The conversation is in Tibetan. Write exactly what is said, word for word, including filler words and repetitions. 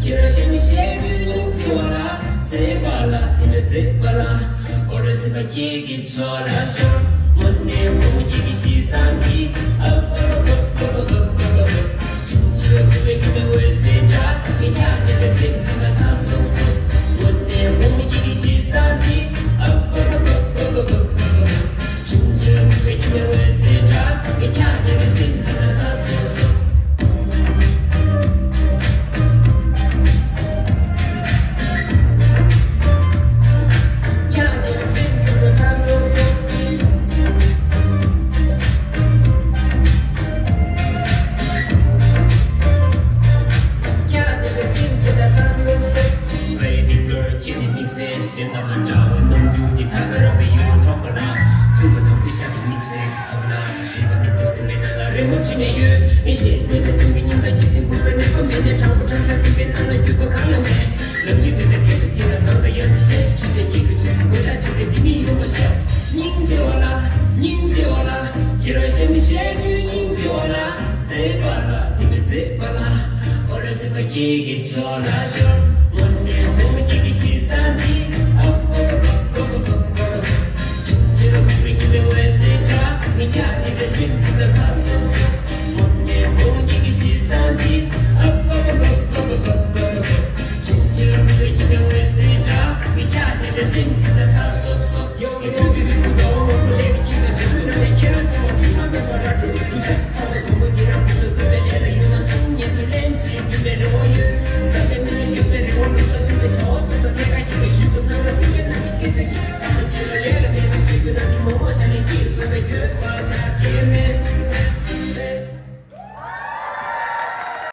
ཁྱེད་རང་གཤེད་མི་གཤེད་མི་སྙིང་རྗེ་བ་ལ། མཛེས་པ་ལ་དེ་འདྲ་མཛེས་པ་ལ། འོ་རེ་སེམས་པ་ཁྱེད་ཀྱི་ཕྱོགས་ལ་ཤོར། དངོས་གནས་བུ་མོ་ཁྱེད་ཀྱི་གཤིས་བཟང་གི། ཨབ་ཨབ་ཨབ་ཨབ་ཨབ་ཨབ་ཨབ། ཁྱིམ་ཆུ་ཁུ་བའི་ཁྱིམ་པའི་འོད་ཟེར་འདྲ། ངས་ཁྱེད་ཀྱི་སེམས་ཚིག་ལ་ཚ་སོབ་སོབ། དངོས་གནས་བུ་མོ་ཁྱེད་ཀྱི་གཤིས་བཟང་གི། ཨབ་ཨབ་ཨབ་ཨབ་ཨབ་ཨབ། ཁྱིམ་ཆུ་ཁུ་བའི་ཁྱིམ་པའི་འོད་ཟེར་འདྲ། ངས་ཁྱེད་ཀྱི་སེམས་ཚིག་ལ་ཚ་སོབ་སོབ། Baby girl, ཁྱེད་ནི་དམིགས་བསལ། གཞན་དང་མ་འདྲ་བའི་རྣམ་འགྱུར་གྱི་ཐད་ཀར་རང་གི་ཡིད་དབང་འཕྲོག་པ་ན། མཐུན་པ་དང་པོའི་ཞག་གི་དམིགས་བསལ། ཚོར་སྣང་ཞེས་པ་མིག་ཏོ་སེམས་པའི་ནང་ལ་རི་མོ་བྲིས་ནས་ཡོད། མི་ཤེས་མེད་པའི་སེམས་ཀྱི་ཉི་མ་ཇི་སྲིད་འཁོར་བའི་ནུས་པ་མེད་ནས། དྲང་པོ་དྲང་བཞག་སེམས་པའི་ནང་ལ་འགྱུར་བ་གང་ཡང་མེད། ལབ་ཀྱི་འདུག་པའི་སྐད་ཆ་དེ་ལ་དང་ད་ཡང་དུ་བཤད། ཤེས་བྱ་ཁྱེད་ཀྱི་ཐུགས་ཀྱི་མགོ་བྲག་བྱེད་པའི་འདི་མི་ཡོང་བ་ཤོག་སྙིང་རྗེ་བ་ལ། སྙིང་རྗེ་བ་ལ། ཁྱེད་རང་གཤེད་མི་གཤེད་མི་སྙིང་རྗེ་བ་ལ། མཛེས་པ་ལ་དེ་འདྲ་མཛེས་པ་ལ། འོ་རེ་སེམས་པ་ཁྱེད་ཀྱི་ཕྱོགས་ལ་ཤོར། དངོས་གནས་བུ་མོ་ཁྱེད་ཀྱི་གཤིས་བཟང་གི། ཨབ་ཨབ་ཨབ་ཨབ་ཨབ། ཁྱིམ་ཆུ་ཁུ་བའི་ཁྱིམ་པའི་འོད་ཟེར་འདྲ། ངས་ཁྱེད་ཀྱི་སེམས་ཚིག་ལ་ཚ་སོབ་སོབ། དངོས་གནས་བུ་མོ་ཁྱེད་ཀྱི་གཤིས་བཟང་གི། ཨབ་ཨབ་ཨབ་ཨབ་ཨབ། ཁྱིམ་ཆུ་ཁུ་བའི་ཁྱིམ་པའི་འོད་ཟེར་འདྲ། ངས་ཁྱེད་ཀྱི་སེམས་ཚིག་ལ་ཚ་སོབ་སོབ། ཡོང་གི་ཐུག་གི་རིག་པ་འོ་མ་ལས་ཀྱི་ཁྱི་ཤ་དྲན་གྱི་ན་ལས་ཁྱེད་རང་ཆེ་བ་ཆུ་མ་མེད་པ་ར་སྤྲོད་ཀྱི་དུ་ཤ་ཚ་བ་གོམ་པ་ཁྱེད་རང་བུ་ཚོ་སྟོན་པའི་ལས་ལ་ཡོད་ན་གསུང་ཉན་དུ་ལེན་བྱེད་རྒྱུ་མེད་རེ་བ་ཡོད། བསམ་པའི་མི་ལ་ཡོད་པའི་རེ་བ་ལུག་ལ་མཐུན་པའི་བྱ་བ་སོགས་དང་ཐད་ཀར་ཁྱེད་ཀྱི་ཞུས་པ་ཚང་མ་སེམས་པའི་ནང་གི་སྐད་ཆ་ཡིན། ཨ་མ་ཁྱེད་ལ་ལས་ལ་མེད་པ་ཞིག་གི་ནང་གི་མོག་མོག་བྱ་ནས་སྐྱིད་སྡུག་པའི་འགྱོད་པ་ད་སྐྱེ་མེད།